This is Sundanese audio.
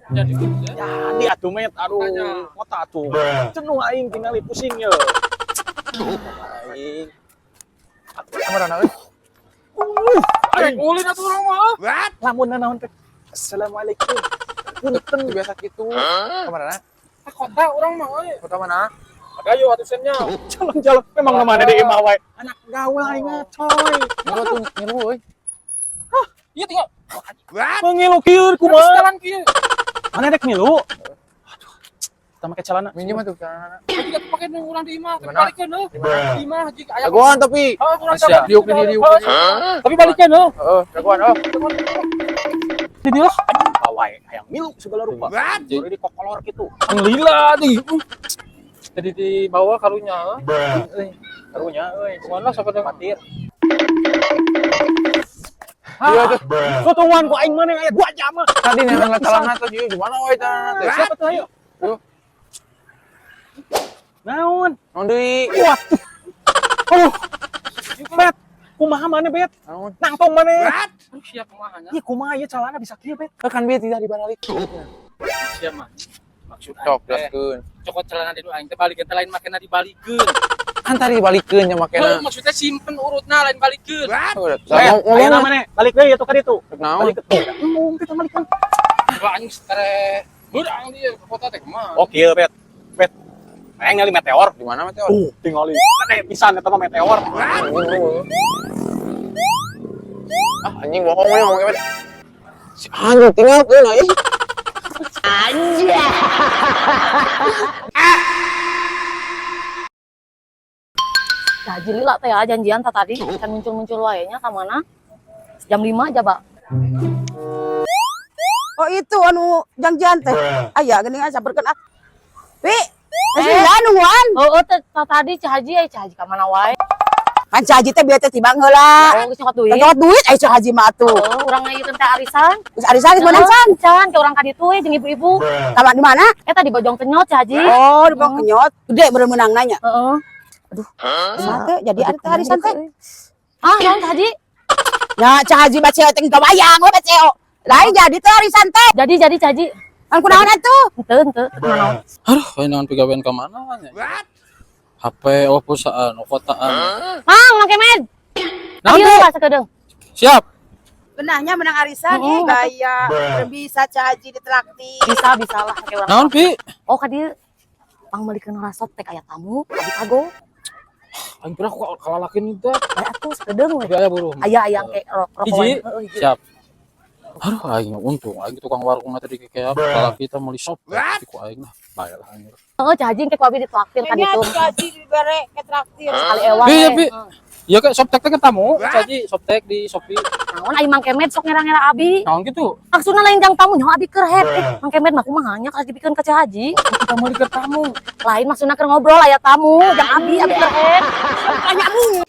Jadi ya. Jadi atuh, Met, aduh, Makanya. Kota atuh. Jenuh aing tingali, pusing ye. Aing. Kamarana euy? Aing ulin atuh urang mah. Lamun naon teh. Assalamualaikum. Punten. Biasa kitu. Kamarana? Ka kota urang mah euy. Kota mana? Ayo atuh sennya. Jalan-jalan memang mana di imah wae. Anak gaul aing mah, coy. Ngilu tuh, ngilu euy. Iya tinggal. Mengilu kieu kumaha? Jalan kieu. Mana dek ngilu? Aduh. Kita make celana. Minjem atuh celana. Tadi atuh pake nu urang di imah, tapi Mana? Balikeun heuh. Di imah jika aya. Jagoan tapi. Heeh, kurang. Siap. Diuk di diuk. Tapi balikeun heuh. Heeh, jagoan oh. Di dieu lah. Wae hayang milu segala rupa. Jadi di kokolor gitu. Lila di. Jadi dibawa karunya. Euy, karunya euy. Kemana sampai dengan Khawatir. Iya tuh. Tutungan ku aing mana aya 2 jam mah. Tadi neangan celana tuh ieu gimana we celana teh? Siapa tuh, ayo? Tuh. Naon? Naon deui? Wah. Oh. Bet, kumaha mana, Bet? Naon? Nangtong mana? Aduh, siap kumaha nya. Ih, kumaha ieu celana bisa kieu, Bet? Kan bieu tidak dibalik. Siap mah. Maksud aing Cok, teh, jelaskeun. Cokot celana di nu aing teh balikeun teh lain makena dibalikeun. Kan tadi dibalikeun nya Heuh, makena. Maksudnya simpen urutna, lain balikeun. Bet, Ngomong ayeuna mana? Balik deui atuh ka ditu. naon? Balik ke tuh. Embung kita balikan. Coba anjing setere beurang dia ke kota teh kumaha. Oh, kieu, Bet. Bet. Aing ningali meteor. Di mana meteor? Tuh, tingali. Gede pisan eta mah meteor. Ah, anjing bohong we ngomong bet. Si anjing tinggalkeun aing. Nah, jadi lah teh ya, janjian tak tadi kan muncul-muncul wae nya ka mana? Jam 5 aja, Pak. Oh, itu anu janjian teh. Aya geuning ah, sabarkeun ah. Pi, geus lila nungguan. Oh, oh teh tah tadi Cah Haji aya, Cah Haji ka mana wae? Kan Cah Haji teh bieu teh tibang heula. Oh, geus nyokot duit. Nyokot duit aya Cah Haji mah atuh. Oh, urang ngayekeun teh arisan. Geus arisan, geus meunang can? Can, ke urang ka ditu we jeung ibu-ibu. Kamar di mana? Eta di Bojong Kenyot, Cah Haji. Oh, di Bojong Kenyot. Gede meureun meunang nanya. Heeh. Aduh, kumaha teh jadi ada teh arisan teh. Ah, naon, Cah Haji? Ya, Cah Haji baca teh gawayang we baca. Lain jadi teh arisan teh. Jadi Cah Haji. Kan kunaon atuh? Henteu, henteu. Kunaon? Aduh, kayak naon pigawean ka mana nya? HP oh perusahaan, oh kotaan. Mang, Mang Kemed. Naon Ayo, teh? Pak, sakedeung. Siap. Benahnya menang arisan Oh, ih gaya. Bisa Cah Haji ditraktir. Bisa, bisa lah kayak urang. Naon, Pi? Oh, ka dieu. Pang meulikeun sop tek aya tamu, abi kago. Aing pernah kok kalalakeun itu. Bae atuh sakedeung we. Tapi aya buruh. Aya aya ke rokok Hiji. wae. Heeh, hiji. Siap. Aduh, aing untung aing tukang warung tadi kayak kalau kita meuli sop tapi ku aing lah. Bae lah aing. Heeh, Cah Haji engke ku abi ditraktir ka ditu. Cah Haji dibere ke traktir. Sekali ewang. Pi, ya, we. Pi. Iya kayak sop tek teh tamu, Cah Haji, sop tek di Shopee. Naon ai Mang Kemed sok ngera-ngera abi? Naon gitu? Maksudna lain jang tamu nyaho abi keur head. Eh, Mang Kemed mah kumaha nya kalah dipikeun ka Cah Haji. Kita meuli ke tamu. Lain maksudna keur ngobrol aya tamu, jang abi, abi keur head. Tanya mu.